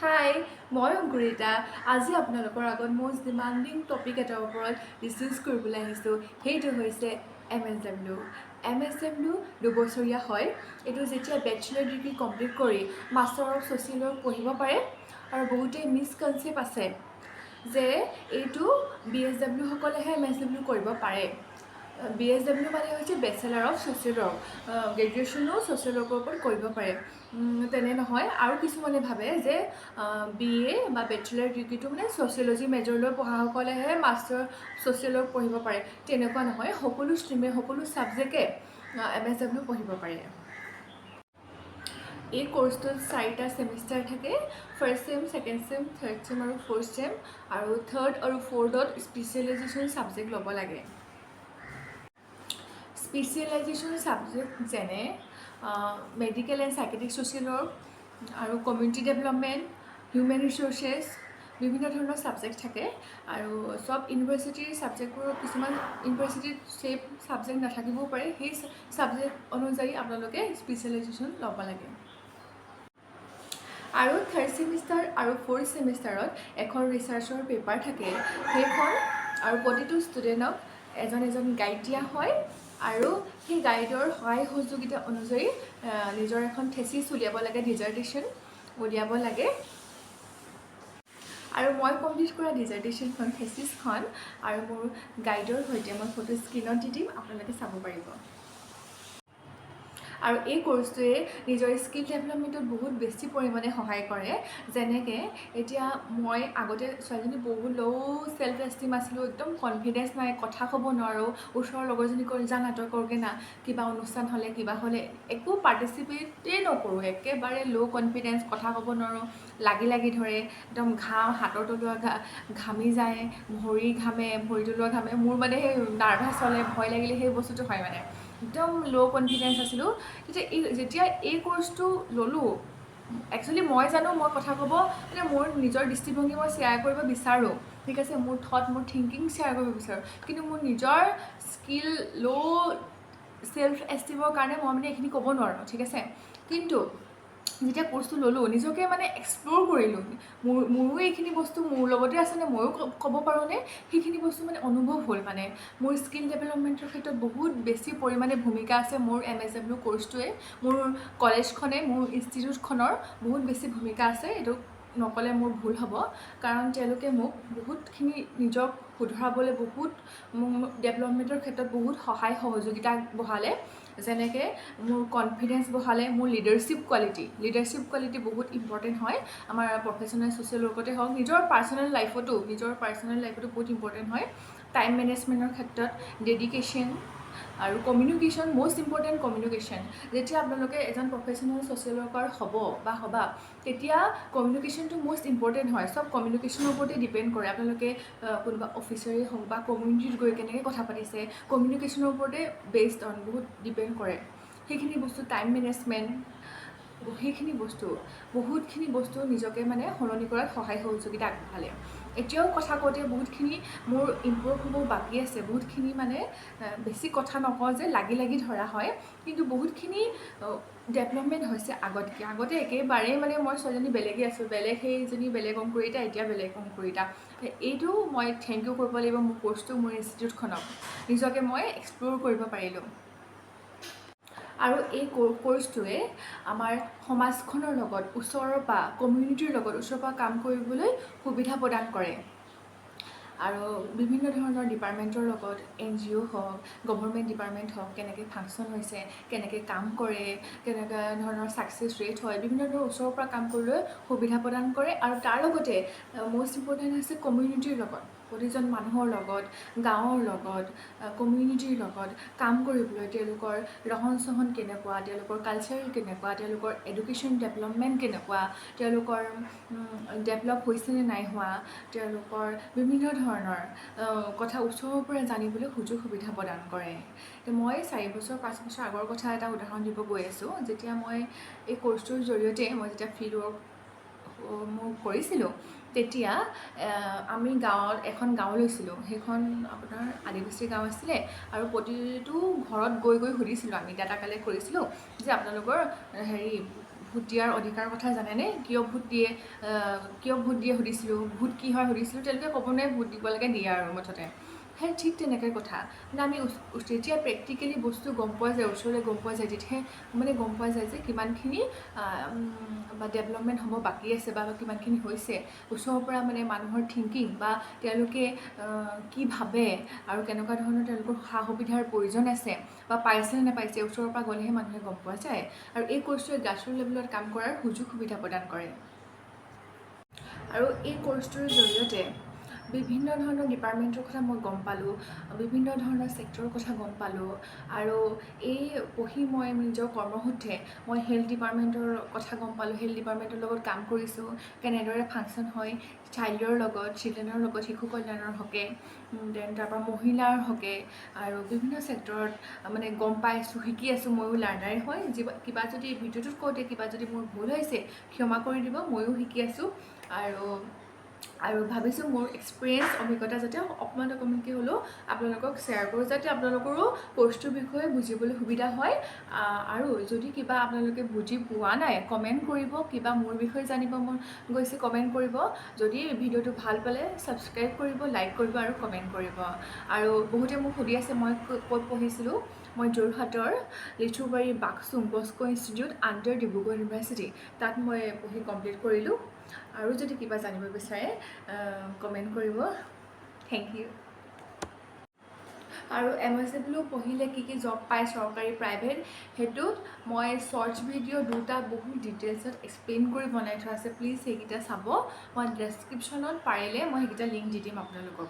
হাই, মই অংকুৰিতা। আজি আপোনালোকৰ আগত মষ্ট ডিমাণ্ডিং টপিক এটাৰ ওপৰত ডিছকাছ কৰিবলৈ আহিছোঁ। সেইটো হৈছে এমএছডাব্লিউ। এমএছডাব্লিউ 2 বছৰীয়া হয়। এইটো যেতিয়া বেচেলাৰ ডিগ্ৰী কমপ্লিট কৰি মাষ্টাৰ অফ ছ'চিয়েল ৱৰ্ক পঢ়িব পাৰে। আৰু বহুতেই মিছকনচেপ্ট আছে যে এইটো বিএছডাব্লিউসকলেহে এমএছডাব্লিউ কৰিব পাৰে। বিএছডাব্লিউ মানে হৈছে বেচেলাৰ অফ ছ'চিয়েল ৱৰ্ক। গ্ৰেজুৱেশ্যনো ছ'চিয়েল ৱৰ্কৰ ওপৰত কৰিব পাৰে। তেনে নহয়। আৰু কিছুমানে ভাবে যে বিএ বা বেচেলাৰ ডিগ্ৰীটো মানে ছ'চিয়লজি মেজৰ লৈ পঢ়াসকলেহে মাষ্টাৰ ছ'চিয়েল ৱৰ্ক পঢ়িব পাৰে। তেনেকুৱা নহয়, সকলো ষ্ট্ৰীমে, সকলো ছাবজেক্টে এমএছডাব্লিউ পঢ়িব পাৰে। এই কৰ্চটোত চাৰিটা ছেমিষ্টাৰ থাকে: first sem, second sem, third sem আৰু ফ'ৰ্থ ছেম। আৰু থাৰ্ড আৰু ফ'ৰ্থত স্পেচিয়েলাইজেশ্যন ছাবজেক্ট ল'ব লাগে। স্পেচিয়েলাইজেশ্যন ছাবজেক্ট যেনে medical and psychiatric social work আৰু কমিউনিটি ডেভেলপমেণ্ট, হিউমেন ৰিচ'ৰ্চেছ, বিভিন্ন ধৰণৰ ছাবজেক্ট থাকে। আৰু চব ইউনিভাৰ্চিটিৰ ছাবজেক্টবোৰ, কিছুমান ইউনিভাৰ্চিটিত ছেইম ছাবজেক্ট নাথাকিবও পাৰে। সেই ছাবজেক্ট অনুযায়ী আপোনালোকে স্পেচিয়েলাইজেশ্যন ল'ব লাগে। আৰু থাৰ্ড ছেমিষ্টাৰ আৰু ফ'ৰ্থ ছেমিষ্টাৰত এখন ৰিচাৰ্চৰ পেপাৰ থাকে। সেইখন আৰু প্ৰতিটো ষ্টুডেণ্টক এজন এজন গাইড দিয়া হয় আৰু সেই গাইডৰ সহায় সহযোগিতা অনুযায়ী নিজৰ এখন থেচিছ উলিয়াব লাগে, ডিজাৰ্টেশ্যন উলিয়াব লাগে। আৰু মই কমপ্লিট কৰা ডিজাৰ্টেশ্যনখন, থেচিছখন আৰু মোৰ গাইডৰ সৈতে মই ফটো স্ক্ৰীণত দি দিম, আপোনালোকে চাব পাৰিব। আৰু এই কৰ্চটোৱে নিজৰ স্কিল ডেভেলপমেণ্টত বহুত বেছি পৰিমাণে সহায় কৰে। যেনেকৈ এতিয়া মই আগতে ছোৱালীজনী বহুত ল' ছেল্ফ এষ্টিম আছিলোঁ, একদম কনফিডেঞ্চ নাই, কথা ক'ব নোৱাৰোঁ। ওচৰৰ লগৰজনী কয়, "যা না, তই কৰগে না।" কিবা অনুষ্ঠান হ'লে, কিবা হ'লে একো পাৰ্টিচিপেটেই নকৰোঁ। একেবাৰে ল' কনফিডেঞ্চ, কথা ক'ব নোৱাৰোঁ, লাগি লাগি ধৰে, একদম ঘাম, হাতৰ তলুৱা ঘামি যায়, ভৰি ঘামে, ভৰি তলুৱা ঘামে মোৰ। মানে সেই নাৰ্ভাছ হ'লে, ভয় লাগিলে সেই বস্তুটো হয়। মানে একদম ল' কনফিডেঞ্চ আছিলোঁ। তেতিয়া এই যেতিয়া এই কৰ্চটো ল'লোঁ, একচুৱেলি মই জানো মই কথা ক'ব, মানে মোৰ নিজৰ দৃষ্টিভংগী মই শ্বেয়াৰ কৰিব বিচাৰোঁ, ঠিক আছে, মোৰ থট, মোৰ থিংকিং শ্বেয়াৰ কৰিব বিচাৰোঁ। কিন্তু মোৰ নিজৰ স্কিল ল' ছেল্ফ এষ্টিমৰ কাৰণে মই মানে এইখিনি ক'ব নোৱাৰোঁ, ঠিক আছে। কিন্তু যেতিয়া কৰ্চটো ল'লোঁ, নিজকে মানে এক্সপ্ল'ৰ কৰিলোঁ, মোৰো এইখিনি বস্তু মোৰ লগতে আছেনে, ময়ো ক'ব পাৰোঁনে, সেইখিনি বস্তু মানে অনুভৱ হ'ল। মানে মোৰ স্কিল ডেভেলপমেণ্টৰ ক্ষেত্ৰত বহুত বেছি পৰিমাণে ভূমিকা আছে মোৰ এমএছডাব্লিউ কৰ্চটোৱে। মোৰ কলেজখনে, মোৰ ইনষ্টিটিউটখনৰ বহুত বেছি ভূমিকা আছে। এইটো নক'লে মোৰ ভুল হ'ব, কাৰণ তেওঁলোকে মোক বহুতখিনি নিজক শুধৰাবলৈ, বহুত মোক ডেভেলপমেণ্টৰ ক্ষেত্ৰত বহুত সহায় সহযোগিতা আগবঢ়ালে। যেনেকৈ মোৰ কনফিডেঞ্চ বঢ়ালে, মোৰ লিডাৰশ্বিপ কোৱালিটি বহুত ইম্পৰ্টেণ্ট হয়। আমাৰ প্ৰফেচনেল ছ'চিয়েল ৱৰ্কতে হওক, নিজৰ পাৰ্চনেল লাইফতো বহুত ইম্পৰ্টেণ্ট হয়। টাইম মেনেজমেণ্টৰ ক্ষেত্ৰত, ডেডিকেশ্যন আৰু কমিউনিকেশ্যন, মষ্ট ইম্পৰ্টেণ্ট কমিউনিকেশ্যন। যেতিয়া আপোনালোকে এজন প্ৰফেচনেল ছ'চিয়েল ৱৰ্কাৰ হ'ব বা হ'বা, তেতিয়া কমিউনিকেশ্যনটো মষ্ট ইম্পৰ্টেণ্ট হয়। চব কমিউনিকেশ্যনৰ ওপৰতে ডিপেণ্ড কৰে। আপোনালোকে কোনোবা অফিচাৰেই হওক বা কমিউনিটিত গৈ কেনেকৈ কথা পাতিছে, কমিউনিকেশ্যনৰ ওপৰতে বেছড অন বহুত ডিপেণ্ড কৰে সেইখিনি বস্তু। টাইম মেনেজমেণ্ট, সেইখিনি বস্তু, বহুতখিনি বস্তু নিজকে মানে সলনি কৰাত সহায় সহযোগিতা আগবঢ়ালে। এতিয়াও কথা কওঁতে বহুতখিনি মোৰ ইম্প্ৰুভ হ'ব বাকী আছে। বহুতখিনি মানে বেছি কথা নকওঁ যে লাগি লাগি ধৰা হয়, কিন্তু বহুতখিনি ডেভেলপমেণ্ট হৈছে আগতকৈ। আগতে একেবাৰেই মানে মই ছোৱালীজনী বেলেগেই আছিলোঁ, বেলেগ, সেইজনী বেলেগ অংকুৰিতা, এতিয়া বেলেগ অংকুৰিতা। এইটো মই thank U কৰিব লাগিব মোৰ কৰ্চটো, মোৰ ইনষ্টিটিউটখনক। নিজকে মই এক্সপ্ল'ৰ কৰিব পাৰিলোঁ। আৰু এই কৰ্চটোৱে আমাৰ সমাজখনৰ লগত ওচৰৰ পৰা, কমিউনিটিৰ লগত ওচৰৰ পৰা কাম কৰিবলৈ সুবিধা প্ৰদান কৰে। আৰু বিভিন্ন ধৰণৰ ডিপাৰ্টমেণ্টৰ লগত, এনজিঅ' হওক, গভৰ্ণমেণ্ট ডিপাৰ্টমেণ্ট হওক, কেনেকৈ ফাংচন হৈছে, কেনেকৈ কাম কৰে, কেনেকুৱা ধৰণৰ ছাকচেছ ৰেট হয়, বিভিন্ন ধৰণৰ ওচৰৰ পৰা কাম কৰিবলৈ সুবিধা প্ৰদান কৰে। আৰু তাৰ লগতে মষ্ট ইম্পৰ্টেণ্ট হৈছে কমিউনিটিৰ লগত, প্ৰতিজন মানুহৰ লগত, গাঁৱৰ লগত, কমিউনিটিৰ লগত কাম কৰিবলৈ, তেওঁলোকৰ ৰহণ চহন কেনেকুৱা, তেওঁলোকৰ কালচাৰ কেনেকুৱা, তেওঁলোকৰ এডুকেশ্যন ডেভেলপমেণ্ট কেনেকুৱা, তেওঁলোকৰ ডেভেলপ হৈছেনে নাই হোৱা, তেওঁলোকৰ বিভিন্ন ধৰণৰ কথা ওচৰৰ পৰা জানিবলৈ সুযোগ সুবিধা প্ৰদান কৰে। মই 4 বছৰ, 5 বছৰ আগৰ কথা এটা উদাহৰণ দিব গৈ আছোঁ। যেতিয়া মই এই কৰ্চটোৰ জৰিয়তে মই যেতিয়া ফিল্ড ৱৰ্ক মোৰ কৰিছিলোঁ, তেতিয়া আমি গাঁৱত এখন গাঁও লৈছিলোঁ। সেইখন আপোনাৰ আদিবাসী গাঁও আছিলে। আৰু প্ৰতিটো ঘৰত গৈ গৈ সুধিছিলোঁ, আমি ডাটা কালেক্ট কৰিছিলোঁ যে আপোনালোকৰ হেৰি ভোট দিয়াৰ অধিকাৰ কথা জানেনে? কিয় ভোট দিয়ে, কিয় ভোট দিয়ে সুধিছিলোঁ, ভোট কি হয় সুধিছিলোঁ, তেওঁলোকে ক'ব নোৱাৰে, ভোট দিব লাগে দিয়ে আৰু মুঠতে। সেই ঠিক তেনেকৈ কথা মানে আমি যেতিয়া প্ৰেক্টিকেলি বস্তু গম পোৱা যায়, ওচৰলৈ গম পোৱা যায়, তেতিয়াহে মানে গম পোৱা যায় যে কিমানখিনি বা ডেভেলপমেণ্ট হ'ব বাকী আছে বা কিমানখিনি হৈছে। ওচৰৰ পৰা মানে মানুহৰ থিংকিং বা তেওঁলোকে কি ভাবে আৰু কেনেকুৱা ধৰণৰ তেওঁলোকৰ সা সুবিধাৰ প্ৰয়োজন আছে বা পাইছে নে নাপাইছে, ওচৰৰ পৰা গ'লেহে মানুহে গম পোৱা যায়। আৰু এই কৰ্চটোৱে গ্ৰাছৰুট লেভেলত কাম কৰাৰ সুযোগ সুবিধা প্ৰদান কৰে। আৰু এই কৰ্চটোৰ জৰিয়তে বিভিন্ন ধৰণৰ ডিপাৰ্টমেণ্টৰ কথা মই গম পালোঁ, বিভিন্ন ধৰণৰ ছেক্টৰৰ কথা গম পালোঁ। আৰু এই পঢ়ি মই নিজৰ কৰ্মসূত্ৰে মই হেল্থ ডিপাৰ্টমেণ্টৰ কথা গম পালোঁ, হেল্থ ডিপাৰ্টমেণ্টৰ লগত কাম কৰিছোঁ, কেনেদৰে ফাংচন হয় চাইল্ডৰ লগত, চিলড্ৰেনৰ লগত, শিশু কল্যাণৰ হকে, then তাৰপৰা মহিলাৰ হকে আৰু বিভিন্ন ছেক্টৰত মানে গম পাইছোঁ, শিকি আছোঁ। ময়ো লাৰ্ণাৰে হয়। কিবা যদি ভিডিঅ'টোত কওঁতে কিবা যদি মোৰ ভুল হৈছে, ক্ষমা কৰি দিব। ময়ো শিকি আছোঁ আৰু আৰু ভাবিছোঁ মোৰ এক্সপিৰিয়েঞ্চ, অভিজ্ঞতা যাতে অকণমান অকণমানকৈ হ'লেও আপোনালোকক শ্বেয়াৰ কৰোঁ, যাতে আপোনালোকৰো কৰ্চটোৰ বিষয়ে বুজিবলৈ সুবিধা হয়। আৰু যদি কিবা আপোনালোকে বুজি পোৱা নাই, কমেণ্ট কৰিব। কিবা মোৰ বিষয়ে জানিব মন গৈছে, কমেণ্ট কৰিব। যদি ভিডিঅ'টো ভাল পালে, ছাবস্ক্ৰাইব কৰিব, লাইক কৰিব আৰু কমেণ্ট কৰিব। আৰু বহুতে মোক সুধি আছে মই ক'ত পঢ়িছিলোঁ। মই যোৰহাটৰ লিচুবাৰী বাকচুং Bosco institute, under Dibrugarh university, তাত মই পঢ়ি কমপ্লিট কৰিলোঁ। আৰু যদি কিবা জানিব বিচাৰে, কমেণ্ট কৰিব। Thank U. আৰু এমএছডব্লিউ পঢ়িলে কি কি জব পায়, চৰকাৰী, প্ৰাইভেট, সেইটোত মই শ্বৰ্টছ ভিডিঅ' দুটা বহুত ডিটেইলছত এক্সপ্লেইন কৰি বনাই থোৱা আছে। প্লিজ সেইকেইটা চাব। মই ডেছক্ৰিপশ্যনত পাৰিলে মই সেইকেইটা লিংক দি দিম আপোনালোকক।